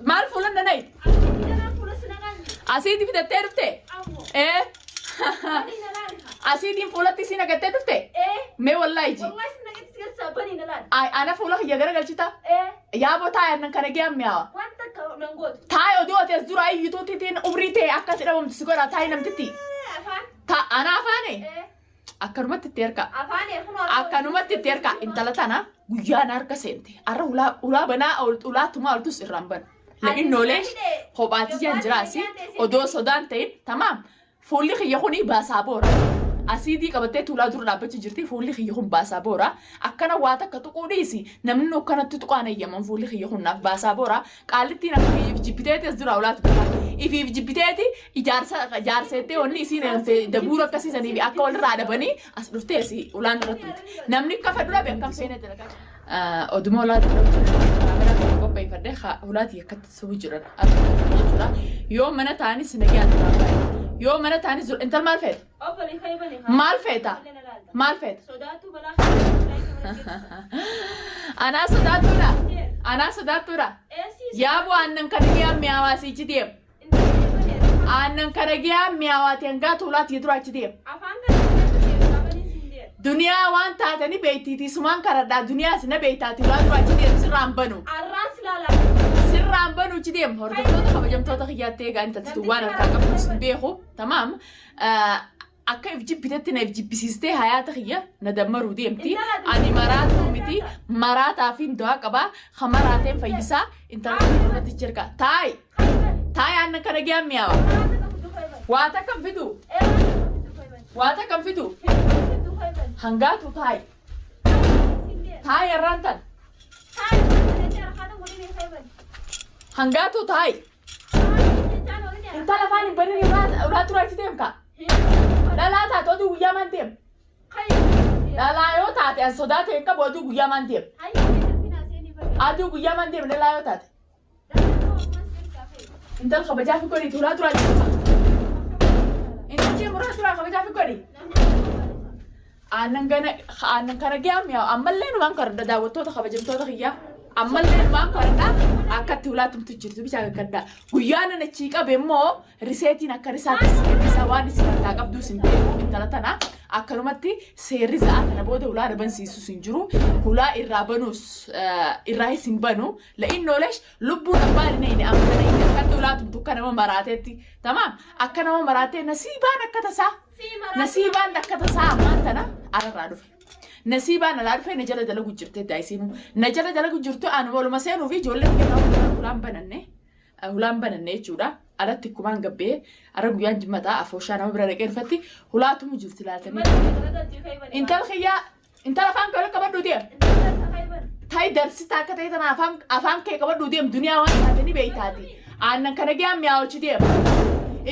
Maal fuula na nayi? Asiitii fidattee dhufte? Ee. Asiitiin fuulatti si naqattee dhufte? Mee wallaahi ji. Ay, ana fuula kiyya garagalchita? Yaaboo taa'e annan kana gee ammi'aawa. Taa'e oduu ati as dura iyyituutiitiin umrii ta'e akka ati dhabamtu si godha taa'e namtitti. Ta ana afaane akkanumatti itti erga. Akkanumatti itti erga intala tana guyyaan harka seente. Arra ulaa ulaa banaa ulaa tumaa oltus irraan bana. La'innoolee kophaati jaan jiraasi odoo sodaan ta'in tamaam. Fuulli kiyya kuni baasaa boora. Asiidii qabattee tuulaa dura dhaabbachuu jirti. Fuulli kiyya kun baasaa boora. Akkana waa takka tuquu dhiisi. Namni nu akkanatti tuqaan eeyyaman fuulli kiyya kun naaf baasaa boora. Qaallittiin akka ifiif jibbiteeti as dura ulaa tuqaa. Ifiif jibbiteeti ijaarsa ijaarseettee wanni isiin heerumte dabuura akkasii sanii fi akka walirraa dhabanii as dhuftee asii ulaan irratti tumte. Namni akka fedhu dhabe akkam seenee dalagaa. Oduma ulaa dura kaameraa kana qopheeffadhe ulaatii akkatti subu jiran jechuudha. Yoo mana ta'anis nagaan duraan bahe. Yoo mana ta'anis intal maal feeta? Maal feeta? Maal feeta? Anaa sodaattuudha. Anaa sodaattuudha. Yaaboo aannan kana giyaan mi'aawaa siichi deem. Aannan kana giyaan mi'aawaati hangaa tuulaati dura achi deem. Duniyaa waan taatani beeytiitii sumaan karadhaa duniyaas na beeytaati ulaa dura achi deem sirraan banu. Sirraan banu achi deem. Hordoftoota kabajamtoota kiyyaatti eegaa intalti waan harkaa qabdu hin beeku. Tamaam. Akka if jibbitetti na if jibbisiistee hayaata kiyya na dammaruu deemti. Ani maraatuu miti maraataa fi du'aa qabaa ka maraateen fayyisaa intala kana irratti jirka. Taayi taayi aannan kana giyaan mi'aawa. Waa takka hin fidu. Waa takka hin fidu. Hangaatu taayi. Taayi arraan tan. Hangaatu taayi. Intala afaan hin banin ulaa turaa achi deemta. Dhalaa taate oduu guyyaa maan deem. Dhalaa yoo taate an sodaa ta'e hin qabu aduu guyyaa maan deem. Aduu guyyaa maan deem dhalaa yoo taate. Intal kabajaa fi godhi ulaa turaa achi deemta. Intal deemu ulaa turaa kabajaa fi godhi. Aannan gana aannan kana ga'aa mi'aawu ammallee numaan karadha daawwattoota kabajamtoota kiyyaa ammallee numaan karadha akkatti ulaa tumtu jirtu bichaa gaggaddaa guyyaa nan achii qabe immoo riseetiin akka risaatti si kennisa waan isin harkaa qabduu sin beeku intala tana akkanumatti seerri za'aa tana booda ulaa dhabansiisus hin jiru hulaa irraa banuus irraa hin banu la'innoolesh lubbuun abbaan hin eeyne amma kana inni akkatti ulaa tumtu akka nama maraateetti tamaam akka nama maraatee nasiibaan akka tasaa Nasiibaan akka tasaa ammaan tana alarraa dhufe. Nasiibaan alaa dhufe na jala dalagu jirte daayisiinu. Na jala dalagu jirtu anuma oluma seenuu fi ijoollee biyya kana hulaan bananne. Hulaan bananne jechuudha. Alatti kumaan gabbee ara guyyaan jimmataa afooshaa nama bira dhaqee dhufetti hulaatumu jirti laaltanii. Intala kiyyaa intala afaan kee walitti qabadhuu deem. Ta'i darsita akka ta'e tana afaan afaan kee qabadhuu deem duniyaa waan taate ni beeytaati. Aannan kana giyaan mi'aawu ichi deem.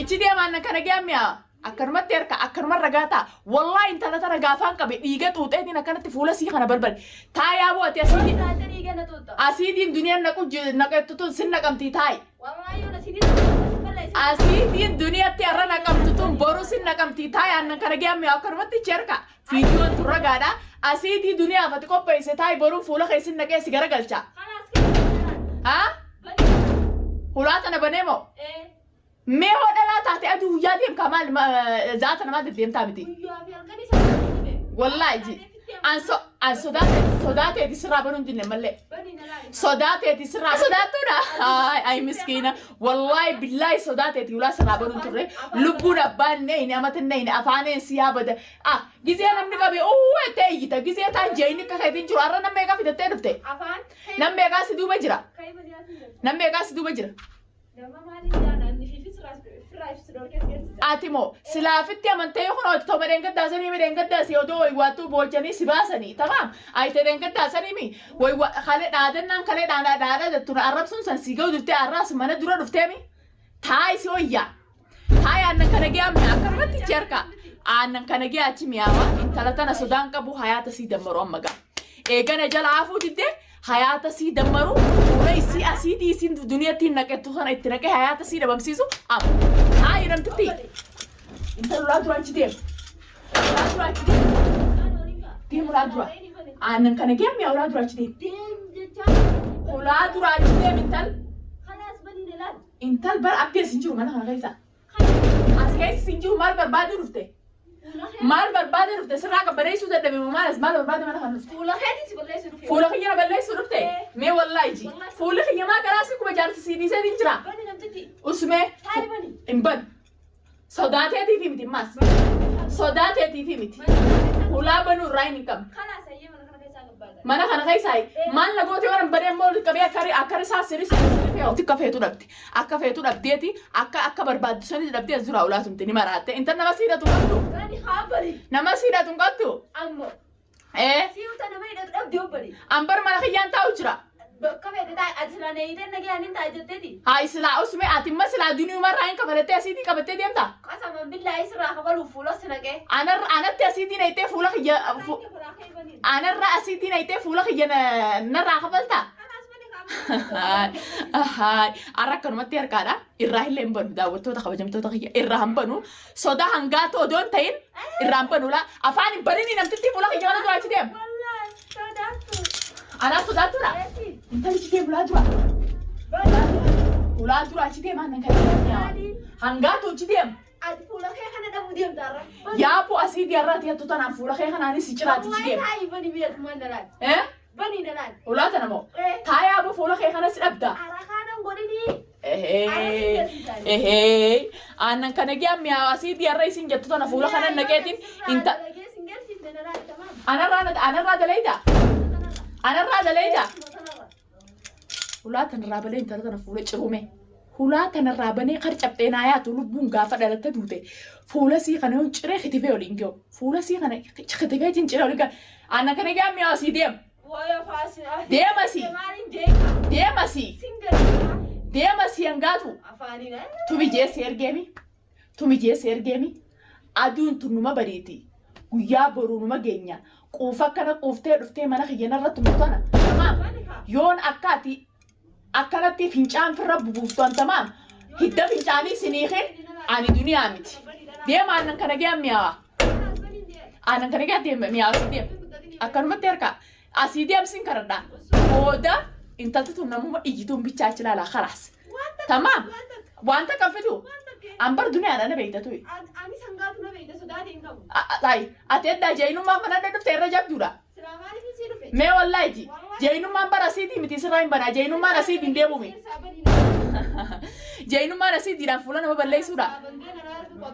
Ichi deem aannan kana giyaan mi'aawa. Akkanumatti harka akkanuma ragaa ta'a. Wallaahi intala tana gaafaan qabe dhiiga xuuxeetiin akkanatti fuula sii kana balbal. Taayaa bu'ate asiitiin asiitiin duniyaan naqu naqattu tun sin naqamtii taa'i. Asiitiin duniyatti har'a naqamtu tun boru sin naqamtii taa'i aannan kana giyaan mi'aawu akkanumatti ichi harka. Fiidiyoon tun ragaadha. Asiitii duniyaaf ati qopheesse taa'i boruun fuula kee sin naqee si garagalcha. Haa? Hulaa tana banee moo? Mee hoo dhalaa taate aduu guyyaa deemkaa maal za'a tana maal deddeemtaa miti? Wallaahi ji. An so an sodaa teeti sodaa teeti sirraa banuu hin dinne mallee. Sodaa teeti sirraa sodaattuudha. Ay ay miskiina. Wallaahi billaahi sodaa teeti ulaa sirraa banuu hin turre. Lubbuun abbaan neeyne amata neeyne afaaneen siyaa bada. Ah gizee namni qabe uu ettee iyyita gizee taan jeeyni akka keetiin jiru har'a nam meeqaa fidattee dhufte. Nam meeqaa si duuba jira. Nam meeqaa si duuba jira. Ati moo silaafitti amantee kun hojii toma dheengaddaa sanii mi dheengaddaa si odoo waywaattuu boochanii si baasanii tamaam ayite dheengaddaa sanii mi waywa kalee dhaadannaan kalee dhaadhaa dhaadhaa jettu na arrabsuun san si ga'u dhuftee arraas mana dura dhuftee mi taayi si wayyaa taayi aannan kana ga'aa mi'a akkanumatti jeerka aannan kana ga'aa achi mi'aawa intala tana sodaan qabu hayaata sii dammaru amma ga'a eegana jala hafuu diddee hayaata sii dammaru fuula isii asiitii isiin duniyatti hin naqettu sana itti naqee hayaata sii dhabamsiisu amma haa jedhamtutti intala ulaa dura achi deem ulaa dura achi deem deem ulaa dura aannan kana geem yaa ulaa dura achi deem ulaa dura achi deem intal. Intal bara abdii as hin jiru mana kana keessa. As keessa hin jiru maal barbaaduu dhufte? Maal barbaadee dhufte? Sirraa qabbaneessuu dadhabe moo maal as maal barbaade mana kana dhufte? Fuula keetii si balleessuu dhufe. Fuula kiyya na balleessuu dhufte? Mee wallaahi ji. Fuulli kiyya maa garaa si kuma jaarsi sii dhiisee hin jira. Bani namtitti. Usmee Taa'ii bani. hin banu. Sodaateetiifi miti maas. Sodaateetiifi miti. Hulaa banuu irraa hin qabne. Kalaas ayyee mana kana keessaa gabbaata. Mana kana keessaa maal na goote waan badee immoo qabee akka akka risaa sirri sirri akka feetu dhabde akka feetu dhabdeeti akka akka barbaaddu sanitti dhabdee as duraa ulaa tumte ni maraatte intal nama siidhatu hin qabdu Bani haa bani. nama siidhatu hin qabdu Ammoo. ee Si uta nama hidhatu dhabdee obbali. ambar mana kiyyaan taa'u jira Bakka feete taa'e ati silaa neeyitee nagayaan hin taa'e jetteeti. haa silaa usme ati imma silaa duniyumarraa hin kafalattee asiitii qabattee deemta Qasaman billaahi sirraa kafaluuf fuula si naqee. anarra anatti asiitii nayitee fuula kiyya anarra asiitii nayitee fuula kiyya narraa kafaltaa Kanaas bani kaa. Har'a akkanumatti harkaadha. Irraa illee hin banu daawwattoota kabajamtoota kiyya irraa hin banu. Sodaa hangaatu odoo hin ta'in irraa hin banu laa. Afaan hin banini namtitti fuula kiyya kana dura achi deema. Wallaahi sodaattu. Anaa sodaattuudha. Eessi. Intalli achi deemu laa dura. Ulaa dura achi deema annan kan deemu. Hangaatu achi deema. Ati fuula kee kana dhabuu deemta har'a. Yaaboo asii diyarraati hattu tanaan fuula kee kanaanis si ciraati achi deema. Taa'i bani beekumaan dalaal. Eh? Bani dalaal. Ulaa tana moo? Taa yaaboo fuula kee kanas dhabda. Arakaanan godhinii. Ehee, aannan kana gee mi'aawa asii diyarra isin jettu tana fuula kana naqeetiin inta anarraa anarraa dalayda anarraa dalayda hulaa tanarraa banee intala tana fuula cirume hulaa tanarraa banee kar cabxee naa yaatu lubbuun gaafa dhalatte duute fuula sii kana yoon ciree kitifee oliin ga'u fuula sii kana kitifee cin ciree oliin ga'u aannan kana gee mi'aawa asii deem deema sii deema sii deema sii hangaatu. Tumi jeesse ergeemi. Tumi jeesse ergeemi. Aduun tun numa bariiti. Guyyaa boruu numa geenya. Quufa akkana quuftee dhuftee mana kiyyanarra tumtu tana. Tamaam. Yoon akka ati akkanatti fincaan firra bubuuftu an tamaam. Hidda fincaanii siniikin ani duniyaa miti. Deema aannan kana gee mi'aawa. Aannan kana gee deema mi'aawa si deema. Akkanumatti harka asii deemsin karadhaa. Booda intalti tun namuma iyyituun bichaa achi ilaalaa kalaas. Tamaam. Wanta kan fidu. Ambar duniyaadha na beekta tuyi. Ani sangaatu na beekta sodaate hin qabu. Ay, ati eddaa jeenyummaan mana dhufte irra jabduudha. Silaa maaliif sii dhufe? Mee wallaahi ji. Jeenyummaan bara asiitii miti sirraa hin banaa. Jeenyummaan asiitii hin deemumi. Jeenyummaan asiitiidhaan fuula nama balleessuudha.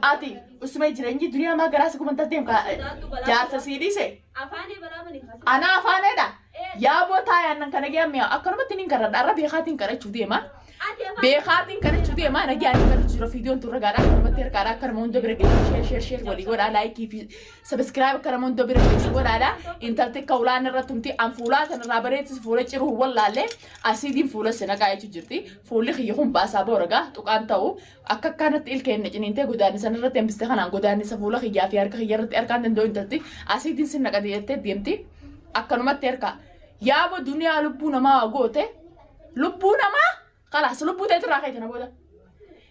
Ati usumee jireenyi duniyaa maa garaa si gumantaa deemu jaarsa sii dhiise. Afaanii balaa bani kaasa. Ana afaaneedha. Yaaboo taa'ee annan kana gee mi'a akkanumatti niin karadha. Arra beekaatiin kadhachuu deema. Ati afaan Beekaatiin kadhachuu deema. Nagaan kadhachuu jira. Viidiyoon turre gaadha. Akkanumatti harkaadha. Akka nama hunda bira geessu. Sheer sheer sheer walii godhaa. Laayikii fi sabiskiraayib akka nama hunda bira geessu godhaadha. Intalti akka ulaan irra tumti. An fuulaa tanarraa bareechis fuula ciruu wallaallee asiidiin fuula sinaqaa jechuu jirti. Fuulli kiyya kun baasaa booragaa tuqaan ta'u akka akkanatti ilkeen ciniintee godaannisa irratti hambiste kanaan godaannisa fuula kiyyaa fi harka kiyya irratti harkaan danda'u intalti asiidiin sin naqate jettee deemti. Akkanumatti harka yaaboo duniyaa lubbuu namaa waa goote lubbuu namaa kalaas lubbuu teetirraa ka'e tana booda.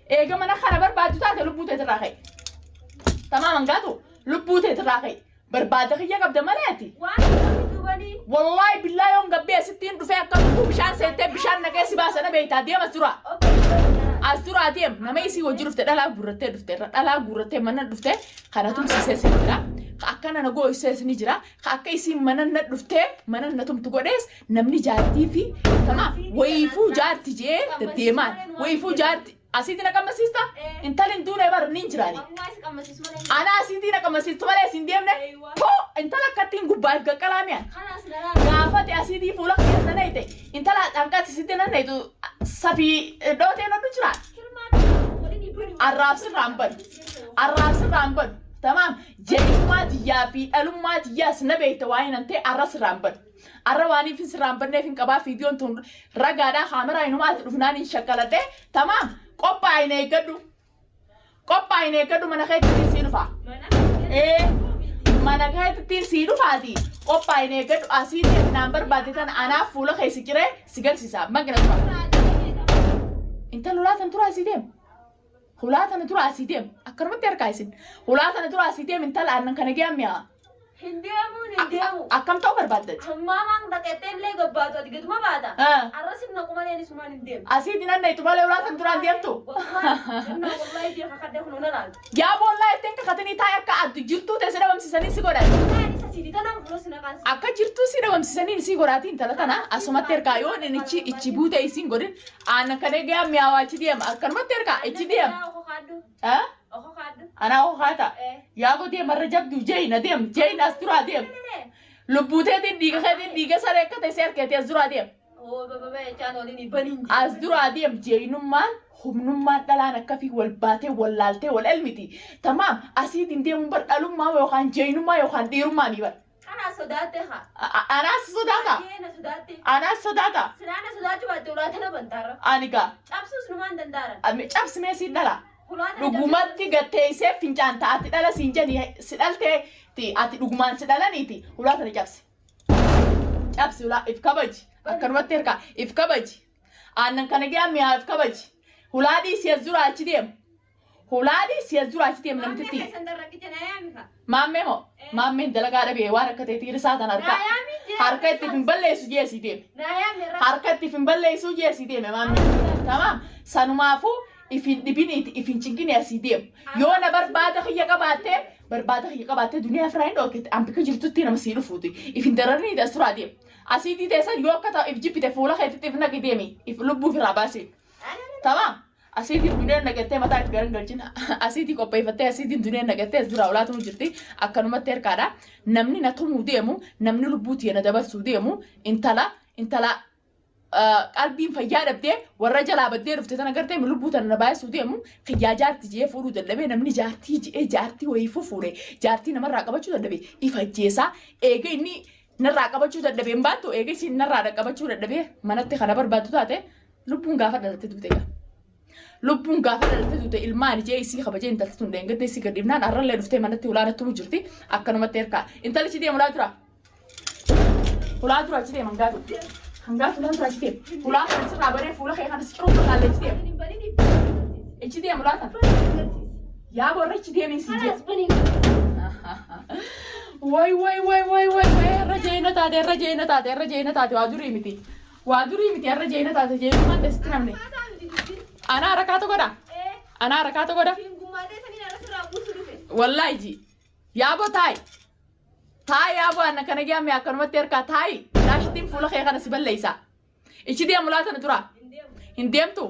Eega mana kana barbaaddu taate lubbuu teetirraa ka'e. Tamaam hangaatu lubbuu teetirraa ka'e. Barbaada kiyya qabda malee ati. waan hin dubanii. Wallaahi billaa yoon gabbee asittiin dhufee akka lubbuu bishaan seentee bishaan naqee si baasana beektaa deem as duraa. As duraa deem nama isii wajji dhufte dhalaa guurrattee dhufte irra dhalaa guurrattee mana dhufte kana tumsiisee si jira. Ka akkana na gooyisee ni jira. Ka akka isiin mana na dhuftee mana na tumtu godhees namni jaartii fi tamaam wayiifuu jaarti jee deddeemaan wayiifuu jaarti asiitti na qammasiista intalli hin duune bar ni jiraani. Ammaa isa qammasiisu malee. Ana asiitti na qammasiistu malee isin deemne too intala akkattiin gubbaaf qaqqalaa mi'an. Kalaas dalaal. Gaafate asiitii fuula keessa na hite intala dhanqaatti sitti na hitu safii dhootee na jira. Arraabsirraan banu. Arraabsirraan banu. Tamaam jeenyummaa tiyyaa fi dhalummaa tiyyaas na beekta waa'ee nan ta'e arra sirraan banu. Arra waaniif sirraan banneef hin qabaa viidiyoon tun ragaadhaa kaameraa inumaatti dhufnaan hin shakkaladhe. Tamaam qophaa'in eeggadhu. Qophaa'in eeggadhu mana keetti sii dhufa. Ee mana keetti sii dhufaati. Qophaa'in eeggadhu asii naan barbaadde tan anaaf fuula kee si ciree si garsiisa. Magna tura. Intala ulaa tan tura asii deemu. Hulaa tana dura asii deemu. Akkanumatti harkaa isin. Hulaa tana dura asii deemu intala aannan kana gee mi'a. Hin deemuun hin deemu. Akkam ta'uu barbaaddati? Hammaa maan dhaqettee illee gabbaatu ati gaduma baata. Ah. Arra sin naqu malee. malee ani sumaan hin deemu. Asiitiin annaytu malee ulaa tan duraan deemtu. Wallahi deema kakadde kun na laaltu. Yaa boollaa ittiin kakatanii taa'e akka addu jirtuu teesse dhabamsiisanii si godhan. Akka jirtuu si dhabamsiisanii si godhaatii intala tana asumatti ergaa yoo inni ichi ichi buute isiin godhin aannan kan eegaa mi'aawaa achi deema akkanumatti ergaa ichi deema. Eh? Anaa hoo haata. Yaa godee marra jabduu jeeyna deem jeeyna as duraa deem. Lubbuu teetiin dhiiga keetiin dhiiga saree akka ta'e si harkeetii as duraa deem. As duraa deem jeeynummaan humnummaan dhalaan akkafii wal baatee wal laaltee wal elmiti. Tamaam asiitiin deemuun bar dhalummaa yookaan jeeynummaa yookaan dhiirummaa mi bar. Anaa sodaatte haa. Anaas sodaata. Baay'ee na sodaatte. Anaas sodaata. Silaa na sodaachuu baatte ulaa tana bantaarra. Ani gaa Cabsuus numaan danda'aran. Cabsimee siin dhala. Ulaa tana Dhugumatti gatteessee fincaan ta'a ati dhala siin jedhi si dhaltee ti ati dhugumaan si dhalaniiti ulaa tana cabsi. Cabsi ulaa if kabaji akkanumatti ergaa if kabaji. Aannan kana gee mi'aa if kabaji. Hulaa dhiisii as duraa achi deemu. Hulaa dhiisii as duraa achi deemu namtitti. Keessan darrakkicha na yaami kaa. Maammee moo? Maammeen dalagaa dhabee waan akka ta'e risaa tan harka. Na yaami jee. Harka itti hin balleessu jeesii deeme. Na yaami irra. Harka itti hin balleessu jeesii deeme maammee. Tamaam. Sanumaafuu if hin dhibiniiti if hin cinqini asii deemu. Yoo na barbaada kiyya qabaattee barbaada kiyya qabaattee duniyaa firaa hin dhoorkite an bika jirtutti nama sii dhufuuti. If hin dararniiti as turaa deemu. Asiitii teessan yoo akka ta'u if jibbite fuula keetitti if naqi deemi. If lubbuu firaa baasi. Tamaam. Asiitiin duniyaan naqattee mataa itti garan galchin. Asiitii qopheeffattee asiitiin duniyaan naqattee as duraa olaatu jirti. Akkanumatti erkaadha. Namni na tumuu deemu, namni lubbuu tiyya na dabarsuu deemu, intala intala qalbiin fayyaa dhabdee warra jalaa baddee dhufte tana gartee lubbuu tana na baay'isuu deemu kiyyaa jaarti jee fuudhuu dadhabee namni jaartii jee jaartii wayii fufuure jaartii namarraa qabachuu dadhabee if ajjeesaa eega inni narraa qabachuu dadhabee hin baattu eega isiin narraa qabachuu dadhabee manatti kana barbaaddu taate lubbuun gaafa dhalatte duute gaa. Lubbuun gaafa dhalatte duute ilmaan jee isii kabajee intalti tun dheengadde isii gad dhiifnaan arrallee dhuftee manatti ulaanattu jirti akkanumatti erkaa intalichi deemu laa dura. Hulaa dura achi deema hangaatu. Hangaatu hulaa dura achi deema. Hulaa kana sirraa banee fuula kee kana si ciruu barbaadde achi deema. Achi deema hulaa kana. Yaa borra achi deemiin si jee. Way way way way way way irra jeena taate irra jeena taate irra jeena taate waa durii miti. Waa durii miti irra jeena taate jeenummaan teessitti namni. Anaa harakaatu godha. Anaa harakaatu godha. Wallaahi ji. Yaaboo taa'i. Taa'i yaaboo anna kana gee ammee akkanumatti harkaa taa'i. Laashittiin fuula kee kana si balleessa. Ichi deemu laata na dura. Hin deemtu.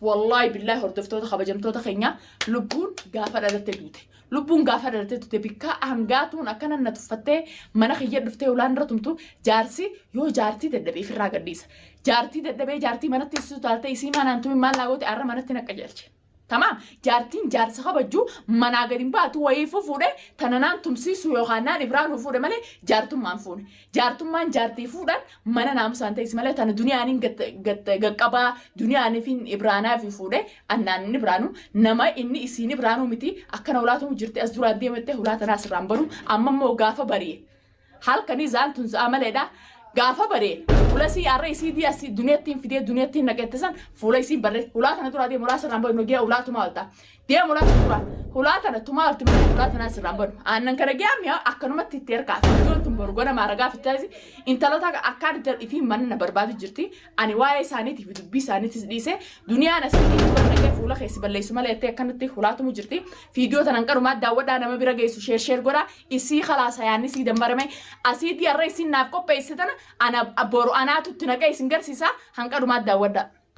Wallaahi billaahi hordoftoota kabajamtoota keenya lubbuun gaafa dhalatte duute. Lubbuun gaafa dhalatte duute bikkaa hangaatuun akkana na tuffattee mana kiyya dhuftee ulaan irra tumtu jaarsi yoo jaartii dadhabee ofirraa gadhiisa. Jaartii dadhabee jaartii manatti ibsitu taaltee isii manaan tumin maal naa goote arra manatti na qajeelche. Tamaam jaartiin jaarsa kabajju manaa gadi hin baatu wayiifuu fuudhe tana naan tumsiisu yookaan naan ibraanuu fuudhe malee jaartummaan fuune. Jaartummaan jaartii fuudhan mana naamusaan ta'is malee tana duniyaaniin gaqqabaa duniyaaniif ibraanaa fi fuudhe annaan inni ibraanuu nama inni isiin ibraanuu miti akkana hulaatumu jirti as duraan deematte hulaa tanaa sirraan banu amma immoo gaafa bari'e. Halkanii zaan tun za'a maleedha. Gaafa bare fuula isii har'a isii dii asii duniyattiin fidee duniyattiin naqette san fuula isii barre hulaa tana duraa deemu hulaa sirraan banu nagee hulaa tumaa olta. Deemu hulaa tana duraa hulaa tana tumaa olti malee hulaa tanaa sirraan banu. Aannan kana gee ammiyaa akkanumatti itti erkaa fiidoon tun boru gana maaragaa fittaasi intalota akkaan itti ifii mana na barbaadu jirti. Ani waa'ee isaaniitiif dubbii isaaniitis dhiise duniyaan asii naqee fuula keessi balleessu malee jettee akkanatti hulaa tumu jirti. Fiidiyoo tanan qarumaa daawwadhaa nama bira geessu sheer sheer godhaa. Isii khalaasa yaanni sii dammarame asiitii har'a isin naaf qopheesse tana ana boru anaatu itti naqee isin garsiisa hanqa dhumaa daawwadhaa.